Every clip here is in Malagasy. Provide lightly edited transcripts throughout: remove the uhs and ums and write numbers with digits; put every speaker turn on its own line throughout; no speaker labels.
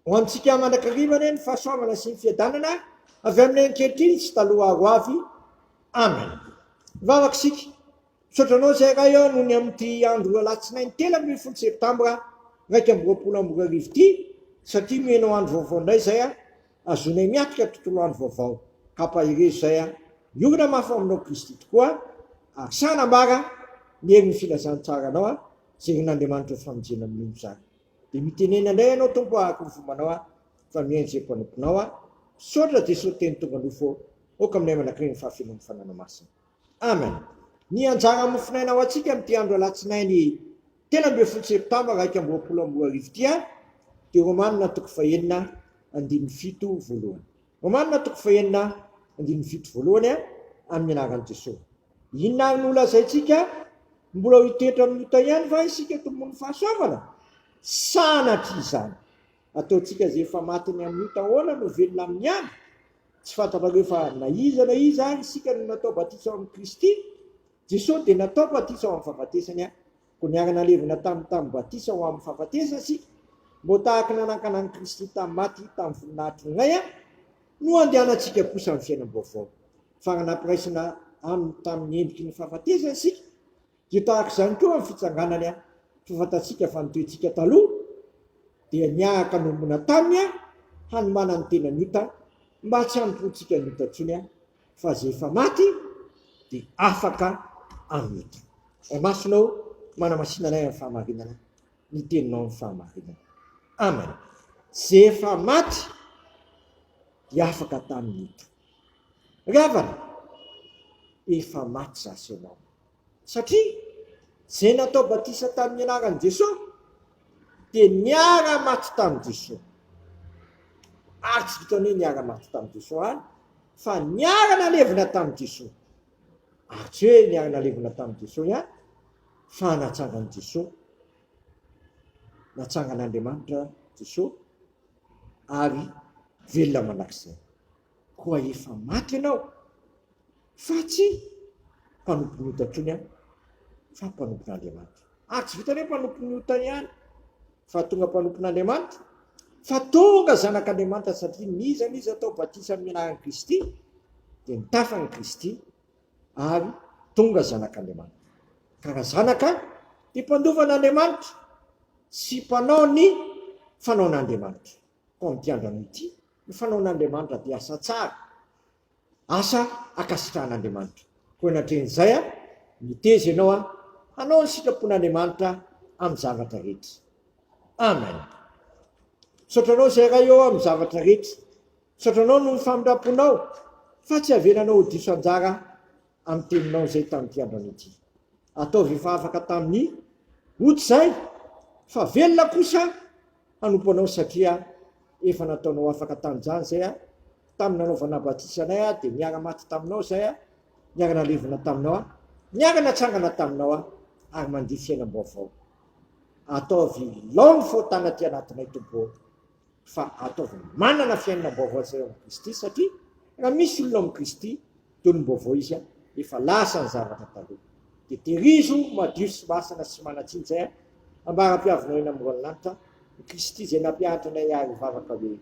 Ho antsika mandrakariva anie ny fahasoavana sy ny fiadanana avy amin'ny ankehitriny sy taloha ary ho avy. Amen. Mivavaka isika. Misaotra anao izay Ray ô noho ny amin'ity andro alatsinainy 13 septambra 2021 ity satria nomenao andro vaovao indray izay ahazoanay miatrika tontolo andro vaovao. Ka ampaherezo izay miorina mafy ao aminao Kristy tokoa ary sahy hanambara ny herin'ny filazantsaranao izay irin'Andriamanitra ho famonjena amin'ny omby izany. Dia mitenena indray ianao Tompo araka ny fombanao aho fa mihaino izay mpanomponao aho. Misaotra Jesosy teny tonga nofo ô. Aoka aminay mandrakariva ny fahafenoan'ny Fanahinao Masina. Amen. Ny anjara mofonaina ho antsika amin'ity andro alatsinainy 13 septambra 2021 ity dia Romanina toko fahenina andininy fito voalohany. Romanina toko fahenina andininy fito voalohany amin'ny anaran'i Jesosy. Inona ary no holazaintsika? Mbola ho hitoetra amin'ny ota ihany va isika tompon'ny fahasoavana? Sanatria izany! Ataontsika izay efa maty ny amin'ny ota ahoana no velona aminy ihany? Tsy fantatrareo fa na iza na iza ary isika no natao batisa ao amin'i Kristy? Jesosy dia natao batisa ao amin'ny fahafatesany koa niara-nalevina taminy tamin'ny batisa ho amin'ny fahafatesana isika, mba ho tahaka ny nananganan'i Kristy tamin'ny maty tamin'ny voninahitry ny Ray no handehanantsika kosa amin'ny fiainam-baovao. Fa raha nampiraisina aminy tamin'ny endriky ny fahafatesana isika, dia tahaka izany koa amin'ny fitsanganany, fa fantatsika fa ny toetsika taloha dia niaraka nombona taminy hanomana ny tenany ota, mba tsy hanompoantsika ny ota intsony, fa izay efa maty dia afaka amin'ny ota. Ray Masina ô, manamasina anay amin'ny fahamarinana, ny teninao ny fahamarinana. Amen. Izay efa maty dia afaka tamin'ny ota. Ry havana, efa maty za sy ianao. Satria izay natao batisa tamin'ny anaran'i Jesosy dia niara-maty tamin'i Jesosy. Ary tsy vitan'ny hoe niara-maty tamin'i Jesosy ihany, fa niara-nalevina tamin'i Jesosy. Ary tsy hoe niara-nalevina tamin'i Jesosy ihany, fa natsangan'i Jesosy. Natsangan'Andriamanitra Jesosy ary velona mandrakizay. Koa efa maty ianao fa tsy mpanompon'ny ota intsony aho fa mpanompon'Andriamanitra. Ary tsy vitan'ny hoe mpanompon'ny ota ihany fa tonga mpanompon'Andriamanitra, fa tonga zanak'Andriamanitra satria n'iza n'iza atao batisa amin'ny anaran'i Kristy dia nitafa an'i Kristy ary tonga zanak'Andriamanitra. Ka raha zanaka dia mpandova an'Andriamanitra sy mpanao ny fanaon'Andriamanitra. Koa amin'ity andro anio ity, ny fanaon'Andriamanitra dia asa tsara, asa ankasitrahan'Andriamanitra. Koa anatrehan'izay, miteza ianao hanao ny sitrapon'Andriamanitra amin'ny zavatra rehetra. Amen. Misaotra anao izay Ray ô amin'ny zavatra rehetra. Misaotra anao noho ny famindram-ponao fa tsy avelanao ho diso anjara amin'ny teninao izay tamin'ity andro anio ity. Ataovy efa afaka tamin'ny ota izay fa velona kosa hanompo anao satria efa nataonao afaka tamin'izany izay aho, tamin'ny nanaovana batisa anay aho dia niara-maty taminao izay aho, niara-nalevina taminao aho, niara-natsangana taminao aho ary mandia fiainam-baovao. Ataovy lao ny fahotana aty anatinay Tompo ô, fa ataovy manana fiainam-baovao izay ao amin'i Kristy satria raha misy olona ao amin'i Kristy dia olom-baovao izy efa lasa ny zavatra taloha. Dia tehirizo madio sy masina sy manan-tsiny izay ambara-piavinao eny amoron'ny lanitra, i Kristy izay nampianatra anay ary hivavaka hoe,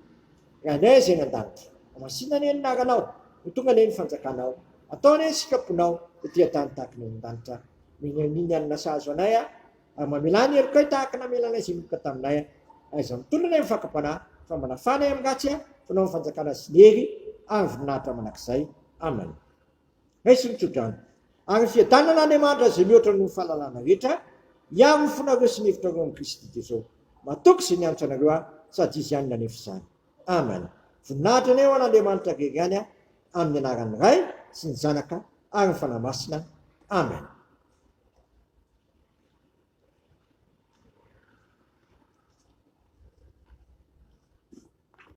Rainay izay any an-danitra, hamasina anie ny anaranao, ho tonga anie ny fanjakanao, atao anie ny sitraponao ety an-tany tahaka ny any an-danitra. Omeny anio ny hanina sahaza anay, ary mamelà ny helokay tahaka ny namelanay izay meloka taminay. Aiza mitondra anay amin'ny fakam-panahy, fa manafà anay amin'ny ratsy, fa anao ny fanjakana sy ny hery ary ny voninahitra mandrakizay. Amen. Raiso ny tsodrano. Ary ny fiadanana Andriamanitra izay mihoatra noho ny fahalalana rehetra, hiaro ny fonareo sy ny hevitrareo amin'i Kristy Jesosy. Matoky izay niantso anareo aho, sady Izy ihany nanefa izany. Amen. Voninahitra anie ho an'Andriamanitra irery ihany, amin'ny anaran'ny Ray sy ny Zanaka ary ny Fanahy Masina. Amen.